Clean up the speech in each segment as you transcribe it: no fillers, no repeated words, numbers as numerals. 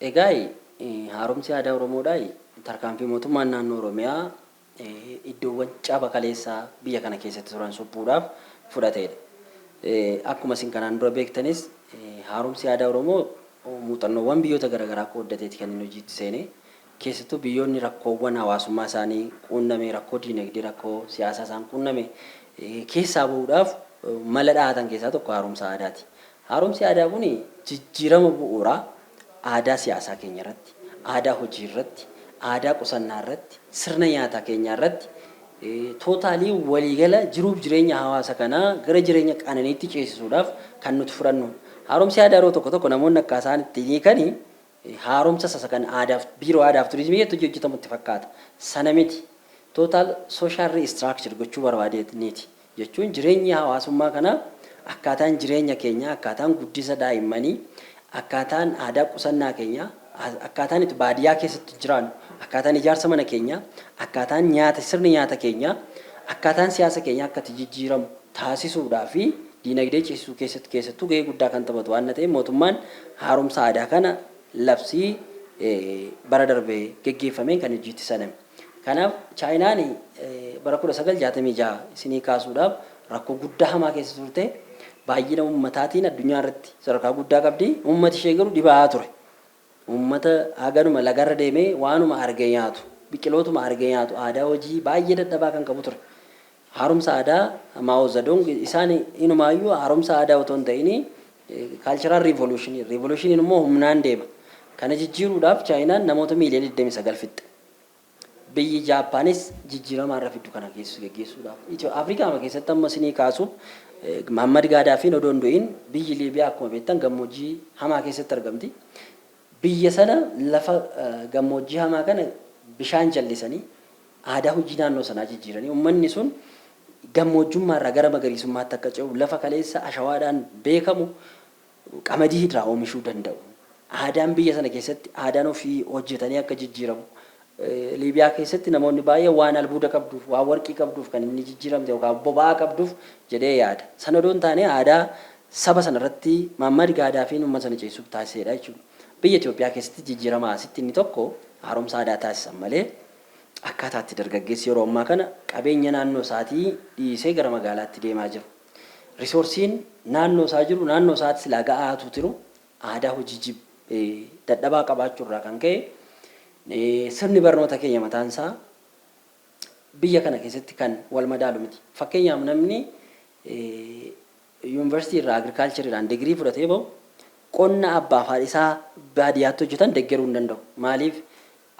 Egaa haaromsi aadaa Oromoodhaa tarkaanfii mootummaan naannoo Oromiyaa iddoowwan caba kaleessaa biyya kana keessatti turan suphuudhaaf fudhatedha. Akkuma isin kanaan dura beektanis, haaromsi aadaa Oromoo muuxannoowwan biyyoota garaagaraa qooddateeti kan inni hojiitti seene. Keessattuu biyyoonni rakkoowwan hawaasummaa isaanii quunname, rakkoo diinagdee, rakkoo siyaasaa isaan quunname keessaa bahuudhaaf mala dhahatan keessaa tokko haaromsa aadaati. Haaromsi aadaa kun jijjiirama bu'uuraa aadaa siyaasaa keenya irratti, aadaa hojii irratti, aadaa qusannaa irratti, sirna nyaataa keenyaa irratti, totally waliigala jiruuf jireenya hawaasa kanaa gara jireenya qananiitti ceesisuudhaaf kan nuti fudhannu. Haaromsi aadaa yeroo tokko tokko namoonni akka isaan itti hiikanii haaromsa sasa kan aadaaf biiroo aadaaf turizimii keessatti hojii hojjetamu itti fakkaata. Sana miti. Total social restructure gochuu barbaadeetniiti. Jechuun jireenyi hawaasummaa kanaa, akkaataan jireenya keenyaa, akkaataan guddisa daa'immanii, akkaataan aadaa qusannaa keenyaa, akkaataan itti baadiyyaa keessatti jiraannu, akkaataan ijaarsa mana keenyaa, akkaataan nyaata sirni nyaata keenyaa, akkaataan siyaasa keenyaa akka itti jijjiiramu taasisuudhaa fi diinagdee ceesisuu keessatti keessattuu gahee guddaa kan taphatu waan ta'eef, mootummaan haaromsa aadaa kana labsii bara darbe geggeeffameen kan hojiitti saname. Kanaaf Chaayinaan bara 1966 isinii kaasuudhaaf rakkoo guddaa hamaa keessa turte. Baay'ina uummataatiin addunyaa irratti sadarkaa guddaa qabdi. Uummati ishee garuu dhibaa'aa ture. Uummata haganuma lagarra deemee waanuma arge nyaatu, biqilootuma arge nyaatu, aadaa hojii baay'ee dadhabaa kan qabu ture. Haaromsa aadaa Maa'oo Zadong isaan inumaayyuu haaromsa aadaa otoo hin ta'in cultural revolution, revolutioniin immoo humnaan deema. Kana jijjiiruudhaaf Chaayinaan namoota miiliyoona 29 fixxe. Biyyi Jaappaanis jijjiirama har'a fiddu kana keessa geggeessuudhaaf. Afrikaa keessatti amma isinii kaasuuf, Muhammad Gaadaafiin odoo hin du'in biyyi Liibiyaa akkuma beektan gammoojjii hamaa keessatti argamti. Biyya sana lafa gammoojjii hamaa kana bishaan jallisanii, aadaa hojii naannoo sanaa jijjiiranii, uummanni sun gammoojjummaa irraa gara magariisummaatti akka ce'u, lafa kaleessa ashawaadhaan beekamu qamadii irraa oomishuu danda'u. Aadaan biyya sana keessatti aadaan ofii hojjetanii akka jijjiiramu. Liibiyaa keessatti namoonni baay'een waan albuuda qabduuf, waan warqii qabduuf kan inni jijjiiramte yookaan boba'aa qabduuf jedhee yaada. Sana odoo hin taane aadaa saba sana irratti Muhammad Gaadaafiin uummata sana ceesisuuf taasisedha jechuudha. Biyya Itoophiyaa keessatti jijjiirama asitti inni tokko haaromsa aadaa taasisan malee, akkaataa itti dargaggeessi yeroo ammaa kana qabeenya naannoo isaatii dhiisee gara magaalaatti deemaa jiru. Resourceiin naannoo isaa jiru naannoo isaatti silaa ga'aatu jiru, aadaa hojii dadhabaa qabaachuu irraa kan ka'e, sirni barnoota keenya mataan isaa biyya kana keessatti kan wal madaalu miti. Fakkeenyaaf, namni yuunivarsiitii irraa agricultureiidhaan digirii fudhatee bahu qonna abbaa fi haadha isaa baadiyyaatti hojjetan deeggaruu hin danda'u. Maaliif?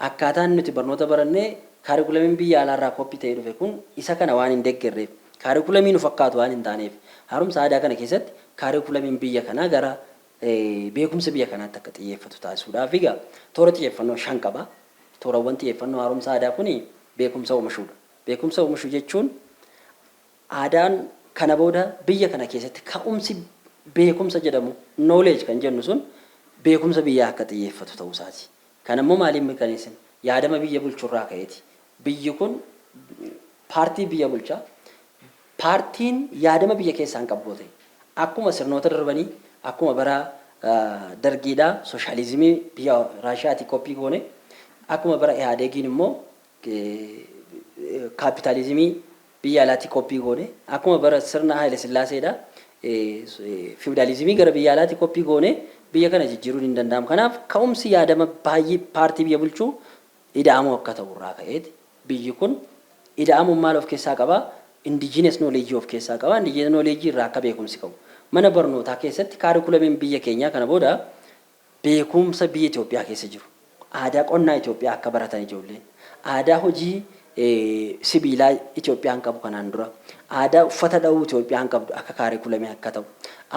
Akkaataan nuti barnoota barannee, curriculumiin biyya alaarraa copy ta'ee dhufe kun isa kana waan hin deeggarreef, curriculumii nu fakkaatu waan hin taaneef, haaromsa aadaa kana keessatti curriculumiin biyya kanaa gara beekumsa biyya kanaatti akka xiyyeeffatu taasisuudhaaf egaa toora xiyyeeffannoo shan qaba. Toorawwan xiyyeeffannoo haaromsa aadaa kuni beekumsa oomishuudha. Beekumsa oomishuu jechuun aadaan kana booda biyya kana keessatti ka'umsi beekumsa jedhamu, knowledge kan jennu sun, beekumsa biyyaa akka xiyyeeffatu ta'uu isaati. Kana immoo maaliin mirkaneessina? Yaadama biyya bulchurraa ka'eeti. Biyyi kun paartii biyya bulchaa. Paartiin yaadama biyya keessaa hin qabu ta'e, akkuma sirnoota darbanii, akkuma bara dargiidhaa sooshaalizimii biyya Raashiyaatii copy goone, akkuma bara Ihaadegiin immoo kaapitaalizimii biyya alaatii copy goone, akkuma bara sirna Haayile Sillaaseedha fiwudaalizimii gara biyya alaatii copy goone, biyya kana jijjiiruun hin danda'amu. Kanaaf ka'umsi yaadama baay'ee paartii biyya bulchuu ida'amuu akka ta'u irraa ka'eeti. Biyyi kun ida'amuun maal of keessaa qabaa? Indigenous knowledge of keessaa qaba. Indigenous knowledge irraa akka beekumsi qabu. Mana barnootaa keessatti curriculumiin biyya keenyaa kana booda beekumsa biyya Itoophiyaa keessa jiru, aadaa qonnaa Itoophiyaa akka baratan ijoolleen, aadaa hojii sibiilaa Itoophiyaan qabu kanaan dura, aadaa uffata dha'uu Itoophiyaan qabdu akka curriculumii akka ta'u,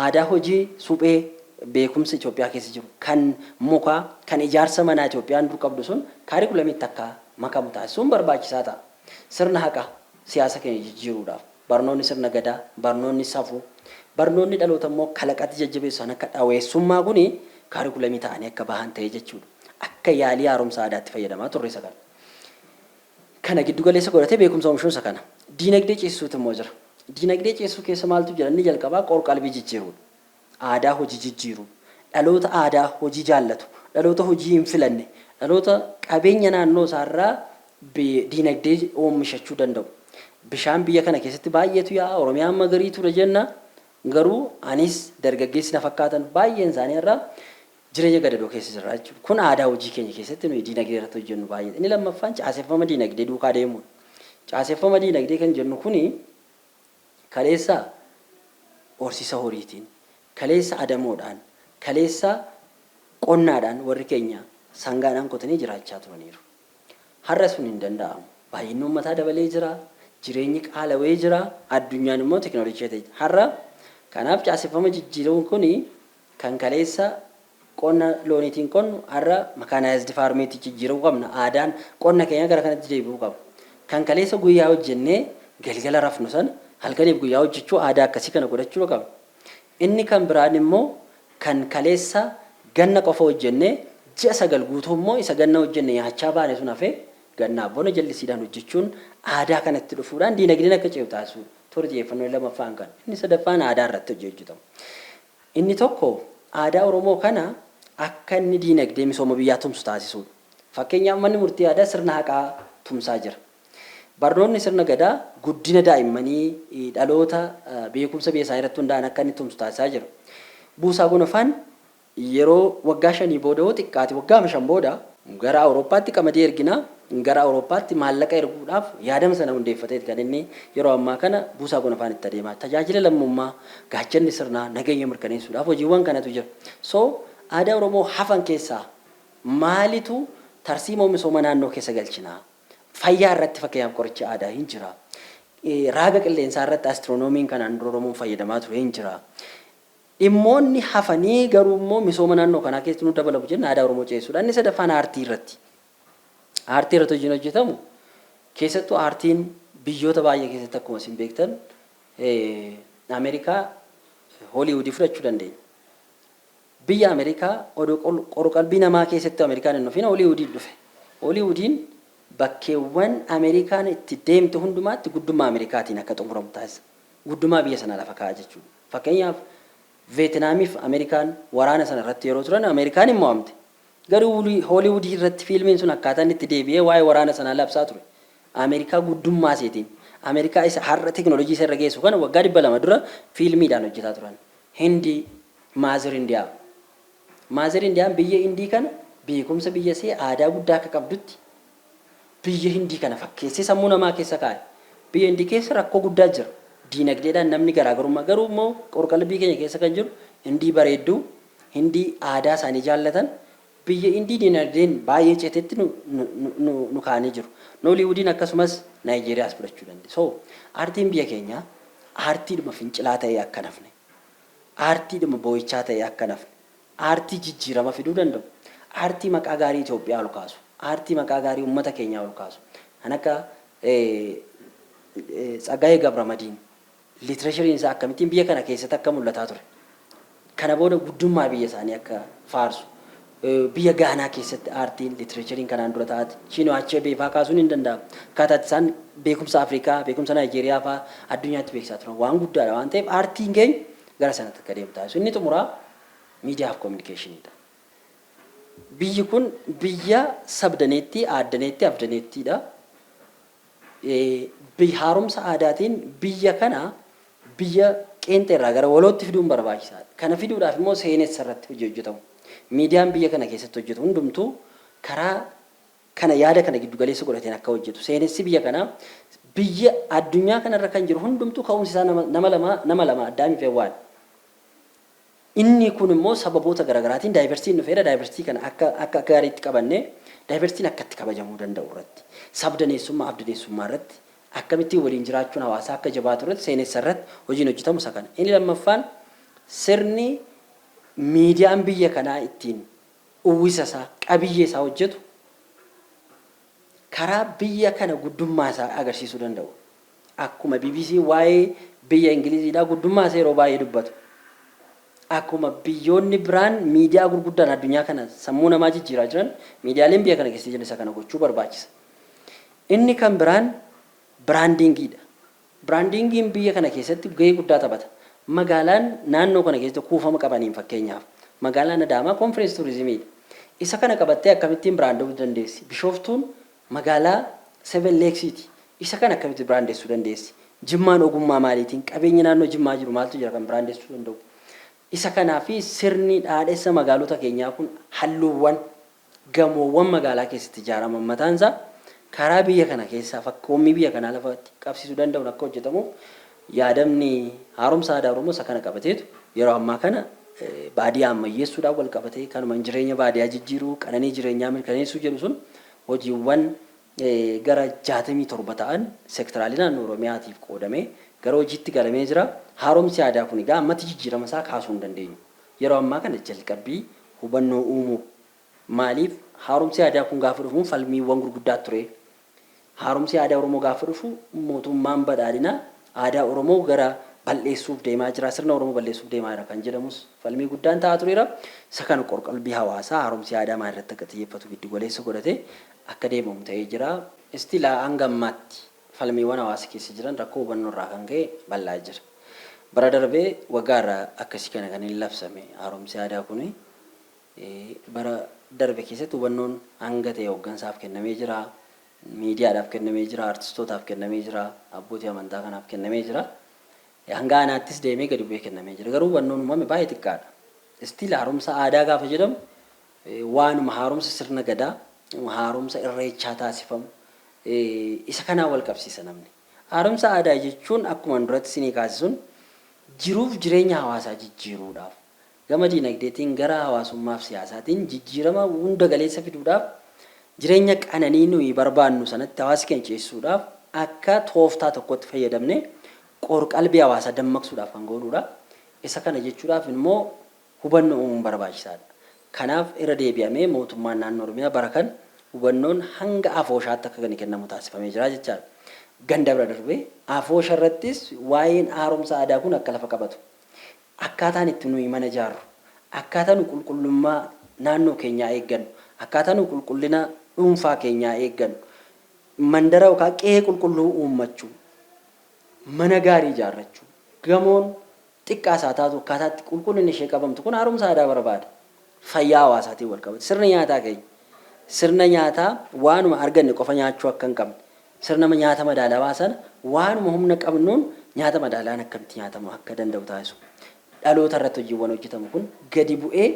aadaa hojii suphee, beekumsa Itoophiyaa keessa jiru kan mukaa, kan ijaarsa manaa Itoophiyaan dur qabdu sun curriculumiitti akka makamu taasisuun barbaachisaa ta'a. Sirna haqaa siyaasa keenya jijjiiruudhaaf barnoonni sirna gadaa, barnoonni safuu, barnoonni dhaloota immoo kalaqatti jajjabeessan akka dhaweessummaa kuni curriculumii ta'anii akka bahan ta'e jechuudha. Akka yaalii haaromsa aadaatti fayyadamaa turre isa kana. Kana giddu galeessa godhatee beekumsa oomishuun isa kana. Diinagdee ceesisuutu immoo jira. Diinagdee ceesisuu keessa maaltu jira? Inni jalqabaa qorqalbii jijjiiruudha. Aadaa hojii jijjiiruu. Dhaloota aadaa hojii jaallatu. dhaloota hojii hin filanne, dhaloota qabeenya naannoo isaarraa diinagdee oomishachuu danda'u. Bishaan biyya kana keessatti baay'eetu yaa'a. Oromiyaan magariituudha jenna. Garuu anis dargaggeessi na fakkaatan baay'een isaanii irraa jireenya gadadoo keessa jirra jechuudha. Kun aadaa hojii keenya keessatti nuyi diinagdee irratti hojjennu baay'eedha. Inni lammaffaan caaseffama diinagdee duukaa deemuudha. Caaseffama diinagdee kan jennu kuni kaleessa horsiisa horiitiin, kaleessa adamoodhaan, kaleessa qonnaadhaan warri keenya sangaadhaan qotanii jiraachaa turaniiru. Har'a sun hin danda'amu. Baay'inni uummataa dabalee jira. Jireenyi qaalawee jira. Addunyaan immoo teekinooloojii ta'e. Har'a kanaaf caaseffama jijjiiruun kuni kan kaleessa qonna looniitiin qonnu har'a mechanized farmiitti jijjiiruu qabna. Aadaan qonna keenya gara kanatti deebi'uu qaba. Kan kaleessa guyyaa hojjennee galgala rafnu sana halkaniif guyyaa hojjechuu aadaa akkasii kana godhachuu qabna. Inni kan biraan immoo kan kaleessa ganna qofa hojjennee ji'a 9 guutuu immoo isa ganna hojjenne nyaachaa baane sun hafee gannaa bona jallisiidhaan hojjechuun aadaa kanatti dhufuudhaan diinagdeen akka ce'u taasisuu toora xiyyeeffannoo lammaffaan kan. Inni sadaffaan aadaa irratti hojii hojjetamu. Inni tokko aadaa Oromoo kana akka inni diinagdee misooma biyyaa tumsu taasisuudha. Fakkeenyaaf manni murtii aadaa sirna haqaa tumsaa jira. Barnoonni sirna gadaa guddina daa'immanii dhaloota beekumsa biyya isaanii irratti hundaa'an akka inni tumsu taasisaa jira. Buusaa Gonofaan yeroo waggaa 5 booda yoo xiqqaate waggaa 5 booda gara Awurooppaatti qamadii ergina, gara Awurooppaatti maallaqa erguudhaaf yaadama sana hundeeffateeti kan inni yeroo ammaa kana Buusaa Gonofaan itti adeemaa. Tajaajila lammummaa, gaachanni sirnaa, nageenya mirkaneessuudhaaf hojiiwwan kanatu jira. So aadaa Oromoo hafan keessaa maalitu tarsiimoo misooma naannoo keessa galchinaa? Fayyaa irratti fakkeenyaaf qorichi aadaa hin jira. Raaga qilleensaa irratti astiroonomiin kanaan dura Oromoon fayyadamaa ture hin jira. Dhimmoonni hafanii garuu immoo misooma naannoo kanaa keessatti nu dabalamu jenna aadaa Oromoo ceesisuudha. Inni sadaffaan aartii irratti. Aartii irratti hojiin hojjetamu keessattuu aartiin biyyoota baay'ee keessatti akkuma isin beektan Ameerikaa Hooliwuudii fudhachuu dandeenya. Biyya Ameerikaa odoo qorqalbii namaa keessatti Ameerikaan hin dhufin Hooliwuudiin dhufe. Hooliwuudiin bakkeewwan Ameerikaan itti deemte hundumaatti guddummaa Ameerikaatiin akka xumuramu taasisa. Guddummaa biyya sanaa lafa kaa'a jechuudha. Fakkeenyaaf Veetinaamiif Ameerikaan waraana sana irratti yeroo turan Ameerikaan hin mo'amte. Garuu Hooliwuudii irratti fiilmiin sun akkaataa inni itti deebi'ee waa'ee waraana sanaa labsaa ture. Ameerikaa guddummaa isheetiin, Ameerikaa isa har'a teekinooloojii isa irra geessu kana waggaa 200 dura fiilmiidhaan hojjetaa turan. Hindii, Maazir Indiyaa. Maazir Indiyaan biyya Hindii kana beekumsa biyya ishee aadaa guddaa akka qabdutti biyya Hindii kana fakkeessee sammuu namaa keessa kaa'e. Biyya Hindii keessa rakkoo guddaa jira. Diinagdeedhaan namni garaagarummaa garuu immoo qorqalbii keenya keessa kan jiru Hindii bareedduu, Hindii aadaa isaanii jaallatan, biyya Hindii diinagdeen baay'ee cetetti nu, nu, nu, nu kaa'anii jiru. Nooliwudiin akkasumas Naayijeeriyaas fudhachuu dandeenya. So, aartiin biyya keenyaa aartiidhuma fincilaa ta'ee akka hin hafne, aartiidhuma boo'ichaa ta'ee akka hin hafne, aartii jijjiirama fiduu danda'u, aartii maqaa gaarii Itoophiyaa ol kaasu, aartii maqaa gaarii uummata keenyaa ol kaasu, kan akka Tsaggaayee Gabramadiin litirasheriin isaa akkamittiin biyya kana keessatti akka mul'ataa ture. Kana booda guddummaa biyya isaanii akka faarsu. Biyya Gaanaa keessatti aartiin litirasheriin kanaan dura ta'aati. Chinua Achebe faa kaasuun hin danda'amu. Akkaataa itti isaan beekumsa Afrikaa, beekumsa Naayijeeriyaa faa addunyaatti beeksisaa turan waan guddaadha waan ta'eef aartiin keenya gara sanatti akka deemu taasisu. Inni xumuraa miidiyaa fi kominikeeshiniidha. Biyyi kun biyya sabdaneettii, aaddaneettii, afdaneettiidha. Haaromsa aadaatiin biyya kana biyya qeenxee irraa gara walootti fiduun barbaachisaadha. Kana fiduudhaaf immoo seenessa irratti hojii hojjetamu. Miidiyaan biyya kana keessatti hojjetu hundumtuu karaa kana yaada kana giddu galeessa godhateen akka hojjetu. Seenessi biyya kanaa biyya addunyaa kanarra kan jiru hundumtuu ka'umsi isaa nama lama Addaamii fi Hewwaan. Inni kun immoo sababoota garaagaraatiin diversityn dhufeera. Diversity kana akka gaariitti qabannee diversityn akka itti kabajamuu danda'u irratti, sabdaneessummaa, afdaneessummaa irratti akkamittiin waliin jiraachuun hawaasaa akka jabaatu irratti seenessa irratti hojiin hojjetamu isa kana. Inni lammaffaan sirni miidiyaan biyya kanaa ittiin uwwisa isaa, qabiyyee isaa hojjetu karaa biyya kana guddummaa isaa agarsiisuu danda'u. Akkuma BBC waa'ee biyya Ingiliziidhaa guddummaa isaa yeroo baay'ee dubbatu. Akkuma biyyoonni biraan miidiyaa gurguddaan addunyaa kana sammuu namaa jijjiiraa jiran miidiyaaleen biyya kana keessa jiran isa kana gochuu barbaachisa. Inni kan biraan brandingiidha. Brandingiin biyya kana keessatti gahee guddaa taphata. Magaalaan naannoo kana keessatti kuufama qabaniin fakkeenyaaf magaalaan Adaamaa conference tourismiidha. Isa kana qabattee akkamittiin branda'uu dandeessi? Bishooftuun magaalaa Seven Lakesiiti. Isa kana akkamitti brandessuu dandeessi? Jimmaan ogummaa maaliitiin? Qabeenya naannoo Jimmaa jiru maaltu jira kan brandessuu danda'u? Isa kanaa fi sirni dhaadhessa magaalota keenyaa kun, halluuwwan gamoowwan magaalaa keessatti ijaaraman mataan isaa karaa biyya kana keessaa fakkoommii biyya kanaa lafatti qabsiisuu danda'uun akka hojjetamuuf, yaadamni haaromsa aadaa Oromoo isa kana qabateetu yeroo ammaa kana baadiyyaa ammayyeessuudhaan wal qabatee, kanuma jireenya baadiyyaa jijjiiruu, qananii jireenyaa mirkaneessuu jedhu sun, hojiiwwan gara 67 ta'an sektoraalee naannoo Oromiyaatiif qoodamee gara hojiitti galamee jira. Haaromsi aadaa kun egaa ammatti jijjiirama isaa kaasuu hin dandeenyu. Yeroo ammaa kana jalqabbii hubannoo uumuu. Maaliif haaromsi aadaa kun gaafa dhufu falmiiwwan gurguddaa ture. Haaromsi aadaa Oromoo gaafa dhufu mootummaan badhaadhinaa aadaa Oromoo gara bal'eessuuf deemaa jira, sirna Oromoo bal'eessuuf deemaa jira kan jedhamus falmii guddaan ta'aa tureera. Isa kana qorqalbii hawaasaa haaromsi aadaa maal irratti akka xiyyeeffatu giddu galeessa godhatee akka deemamu ta'ee jira. Still hanga ammaatti falmiiwwan hawaasa keessa jiran rakkoo hubannoo irraa kan ka'e bal'aa jira. Bara darbee waggaa irraa akkasii kana kan inni labsame haaromsi aadaa kuni, bara darbe keessatti hubannoon hanga ta'e hooggansaaf kennamee jira. Miidiyaadhaaf kennamee jira, artistootaaf kennamee jira, abbootii amantaa kanaaf kennamee jira. Hanga aanaattis deemee gadi bu'ee kennamee jira. Garuu hubannoon uumame baay'ee xiqqaadha. Still haaromsa aadaa gaafa jedhamu waanuma haaromsa sirna gadaa, haaromsa irreechaa taasifamu isa kanaan wal qabsiisa namni. Haaromsa aadaa jechuun akkuma duratti isinii kaasisuun jiruuf jireenya hawaasaa jijjiiruudhaaf, gama diinagdeetiin, gara hawaasummaaf siyaasaatiin jijjiirama hunda galeessa fiduudhaaf, jireenya qananii nuyi barbaannu sanatti hawaasa keenya ceesisuudhaaf akka tooftaa tokkotti fayyadamne qorqalbii hawaasaa dammaqsuudhaaf kan goonudha. Isa kana jechuudhaaf immoo hubannoo uumuun barbaachisaadha. Kanaaf irra deebi'amee mootummaan naannoo Oromiyaa bara kan hubannoon hanga afooshaatti akka gadi kennamu taasifamee jira jechaadha. Ganda bira darbee afoosha irrattis waa'een haaromsa aadaa kun akka lafa qabatu. Akkaataan itti nuyi mana ijaarru, akkaataa nu qulqullummaa naannoo keenyaa eeggannu, akkaataa nu qulqullina dhuunfaa keenyaa eeggannu, mandara yookaan qe'ee qulqulluu uummachuu, mana gaarii ijaarrachuu, gamoon xiqqaas haa taatu akkaataa itti qulqullinni ishee qabamtu kun haaromsa aadaa barbaada. Fayyaa hawaasaatiin wal qabata. Sirni nyaataa keenya sirna nyaataa waanuma arganne qofa nyaachuu akka hin qabne, sirna nyaata madaalawaa sana waanuma humna qabnuun nyaata madaalawaan akkamitti nyaatamu akka danda'u taasisu. Dhaloota irratti hojiiwwan hojjetamu kun gadi bu'ee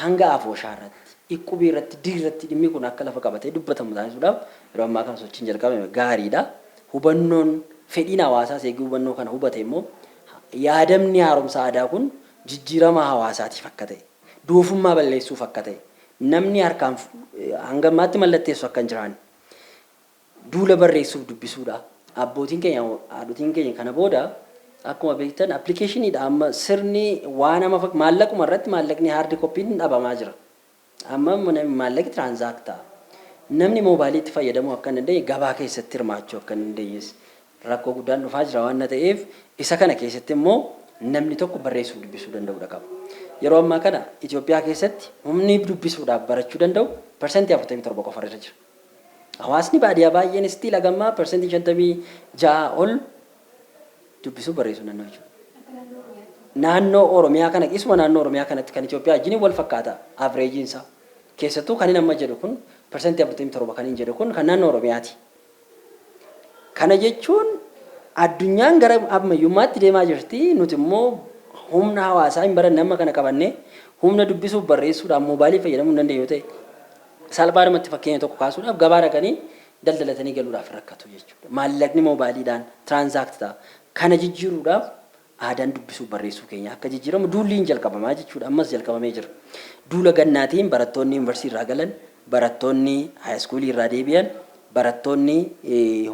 hanga afooshaa irratti, iqqubii irratti, dirii irratti dhimmi kun akka lafa qabatee dubbatamu taasisuudhaaf yeroo ammaa kana sochiin jalqabame gaariidha. Hubannoon fedhiin hawaasaas eeguu hubannoo kana hubate immoo yaadamni haaromsa aadaa kun jijjiirama hawaasaatiif akka ta'e, doofummaa balleessuuf akka ta'e, namni harkaan hanga ammaatti mallatteessu akka hin jiraanne, duula barreessuuf dubbisuudha. Abbootiin keenya, haadhotiin keenya kana booda akkuma beektan applicationiidha. Amma sirni waan ama maallaquma irratti maallaqni hard copyn dhabamaa jira. Amma maallaqi transact ta'a. Namni moobaayiliitti fayyadamuu akka hin dandeenye, gabaa keessatti hirmaachuu akka hin dandeenyes rakkoo guddaan dhufaa jira waan ta'eef, isa kana keessatti immoo namni tokko barreessuuf dubbisuu danda'uudha qaba. Yeroo ammaa kana Itoophiyaa keessatti humni dubbisuudhaaf barachuu danda'u 47% qofa irra jira. Hawaasni baadiyyaa baay'een still hagammaa 56% ol dubbisuu barreessuu danda'u jechuudha. Naannoo Oromiyaa kana, isuma naannoo Oromiyaa kanatti kan Itoophiyaa wajjin wal fakkaata averageiin isaa. Keessattuu kan inni amma jedhu kun, 47% kan inni jedhu kun, kan naannoo Oromiyaati. Kana jechuun addunyaan gara ammayyummaatti deemaa jirti. Nuti immoo humna hawaasaa hin baranne amma kana qabannee humna dubbisuuf barreessuudhaan moobaayilii fayyadamuu hin dandeenyu yoo ta'e, salphaadhumatti fakkeenya tokko kaasuudhaaf, gabaa dhaqanii daldalatanii galuudhaaf rakkatu jechuudha. Maallaqni moobaayiliidhaan transact ta'a. Kana jijjiiruudhaaf aadaan dubbisuuf barreessuu keenya akka jijjiiramu duulli hin jalqabamaa jechuudha. Ammas jalqabamee jira. Duula gannaatiin barattoonni yuunivarsiitii irraa galan, barattoonni high schoolii irraa deebi'an, barattoonni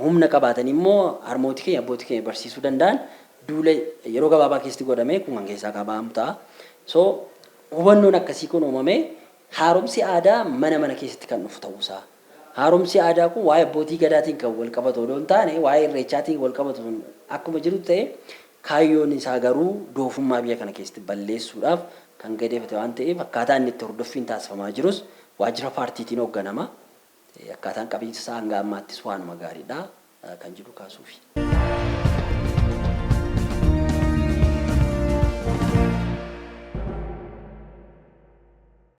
humna qabaatan immoo harmootii keenya, abbootii keenya barsiisuu danda'an, duula yeroo gabaabaa keessatti godhamee kun kan keessaa qabamu ta'a. So hubannoon akkasii kun uumamee haaromsi aadaa mana mana keessatti kan dhufu ta'uusaa. Haaromsi aadaa kun waa'ee abbootii gadaatiin kan wal qabatu odoo hin taane, waa'ee irreechaatiin wal qabatu sun akkuma jiru ta'e, kaayyoon isaa garuu doofummaa biyya kana keessatti balleessuudhaaf kan gadeeffate waan ta'eef, akkaataa inni itti hordoffiin taasifamaa jirus waajjira paartiitiin hoogganama. Akkaataan qabiinsa isaa hanga ammaattis waanuma gaariidha kan jedhu kaasuufi.